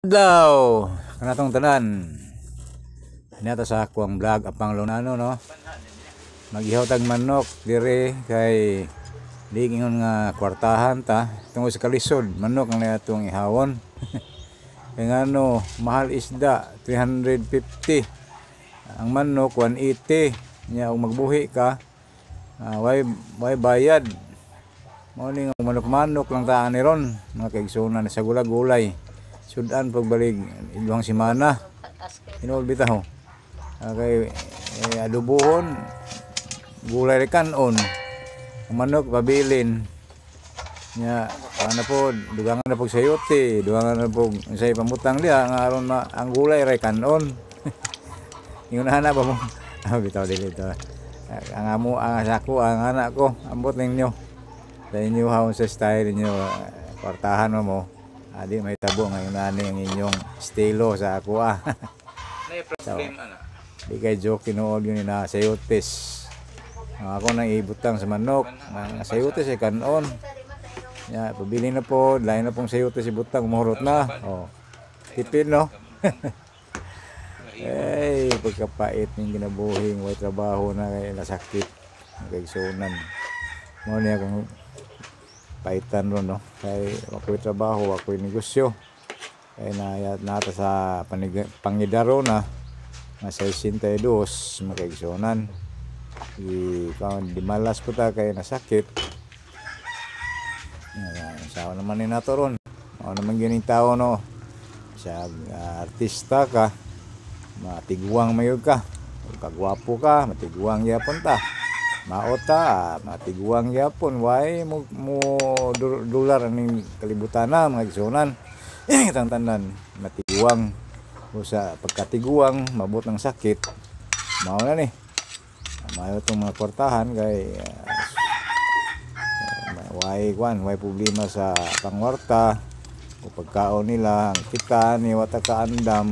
Adlaw kanatong tanan. Niata sa ako ang vlog apang lunano, no. Magihaw tag manok dire kay di ingon nga kwartahan ta tungod sa kalisod, manok ang atong ihawon. Kay ngano, mahal isda, 350. Ang manok 180. Nya og magbuhi ka, way bayad. Mao ni nga manok-manok lang ta ani ron, mga kaigsuonan, sa gulay-gulay. Sudan pagbalik 2 semana. Tinuod bitaw. Kay adobohon, gulay ra kanon. Ang manok pabilin. Nya ana po, dugangan na pog sayote, dugangan na pog say pamutang diha nga aron ma, ang gulay ra kanon. Ingon ana ba mo? Ah, bitaw, dili to. Ang amo ang sako ang anak ko, ambot ninyo. Sa inyo haon sa style ninyo, kwartahan mo mo. Adi may tabo ngayon ani ang inyong estilo sa ako ah. Nay problem ana. Di kay joke, tinuod yun na sayotes. Ang ako nang ibutang sa manok, ang sayotes ay kanon. Ya, pabili na po, lain na pong sayotes ibutang, umuhurot na. Oh. Tipid, no? Ay, pagkapait ning kinabuhing way trabaho na kay nasakit, kaigsuonan. Mao niya kung paitan ron, no? Kay wako'y trabaho, wako'y negosyo. Kay na nata sa pangidaro na nga 62, mga kaigsuonan. I kaon di malas po ta kay nasakit. Sawa naman ni nato ron. Mao naman gining tao, no. Sa artista ka, matiguang mayod ka. Kung kagwapo ka, matiguang gyapon ta. Maota, matiguang gyapon. Why mo dolar aning kalibutan na, mga igsuonan. Kitang tanan matiguang. O sa pagkatiguang, mabot ng sakit. Mao na ni. Mayo itong mga kwartahan kay way kwan, way problema sa pangwarta o pagkaon nila, ang kita ni wata kaandam.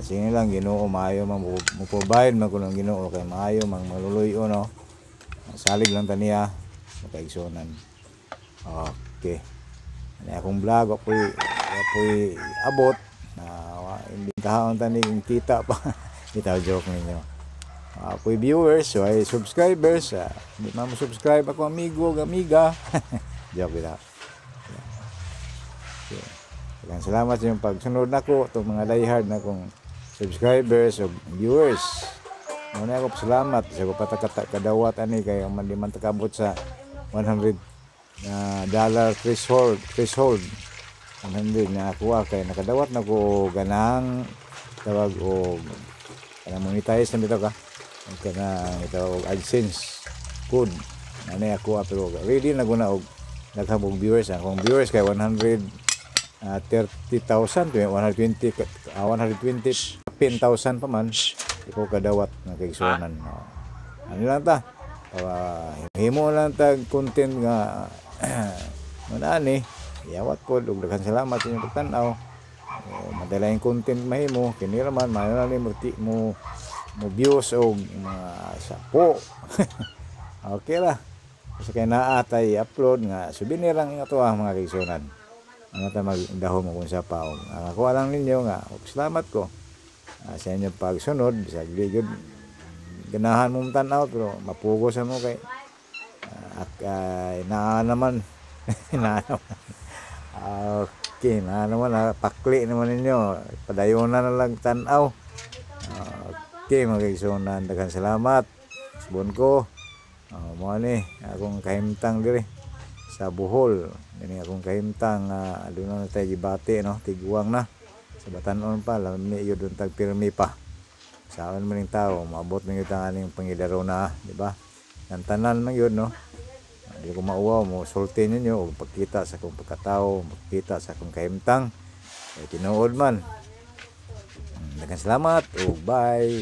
Sige lang, Ginoo, maayo man mo provide man kuno ang Ginoo kay maayo mang maluluyo, no. Salig lang ta niya, mga kaigsuonan. Okay. Ani akong vlog, wapoy abot na hindi kahaon ta ni kita pa. Bitaw, joke ninyo. Ako'y viewers, so ay subscribers. Hindi man mo subscribe ako amigo, amiga. Joke bitaw. Okay. Daghang salamat sa inyong pagsunod nako, itong mga diehard na kong subscribers o viewers. Muna ako pasalamat sa ko patakata kadawat ani kay man di man takabot sa 100 na dollar threshold 100 na ako kay nakadawat na ko ganang tawag og kanang monetize na bitaw ka, ang kanang ito og AdSense code ani ako, pero ready na ko na og daghang og viewers. Akong viewers kay 130,000, 120, 120,000 pa man ikaw kadawat nga kaigsuonan. Oh. Ano lang ta? Himo lang tag content nga manani. Yawat po ug daghan salamat sa inyong pagtan-aw. Oh, madala yung content mahimo kini ra man maayo na ni mo, mo mo views og mga sapo. Okay ra. Sa kay naa tay upload nga souvenir lang nga to ah, mga kaigsuonan. Ano ta magdahom mo kung sa pa. Ang ako lang ninyo nga salamat ko sa inyong pagsunod, bisag di gyud ganahan mo tan-aw pero mapugo sa mo kay naa naman naa naman. Okay, naa naman, pakli naman ninyo, padayon na lang tan-aw. Okay, mga kaigsuonan, daghan salamat. Subon ko, mo ni akong kahimtang diri sa Bohol. Dini akong kahimtang, aduna na tayo gibati, no, tiguang na sa batanon pa lami yun doon tag pirmi pa saan man ning tao maabot man gyud ang aning pangidaro na, di ba? Ang tanan man yun, no, di ko mauwaw mo sulti ninyo og pagkita sa akong pagkatao, pagkita sa akong kahimtang kay tinuod man. Daghang salamat ug bye.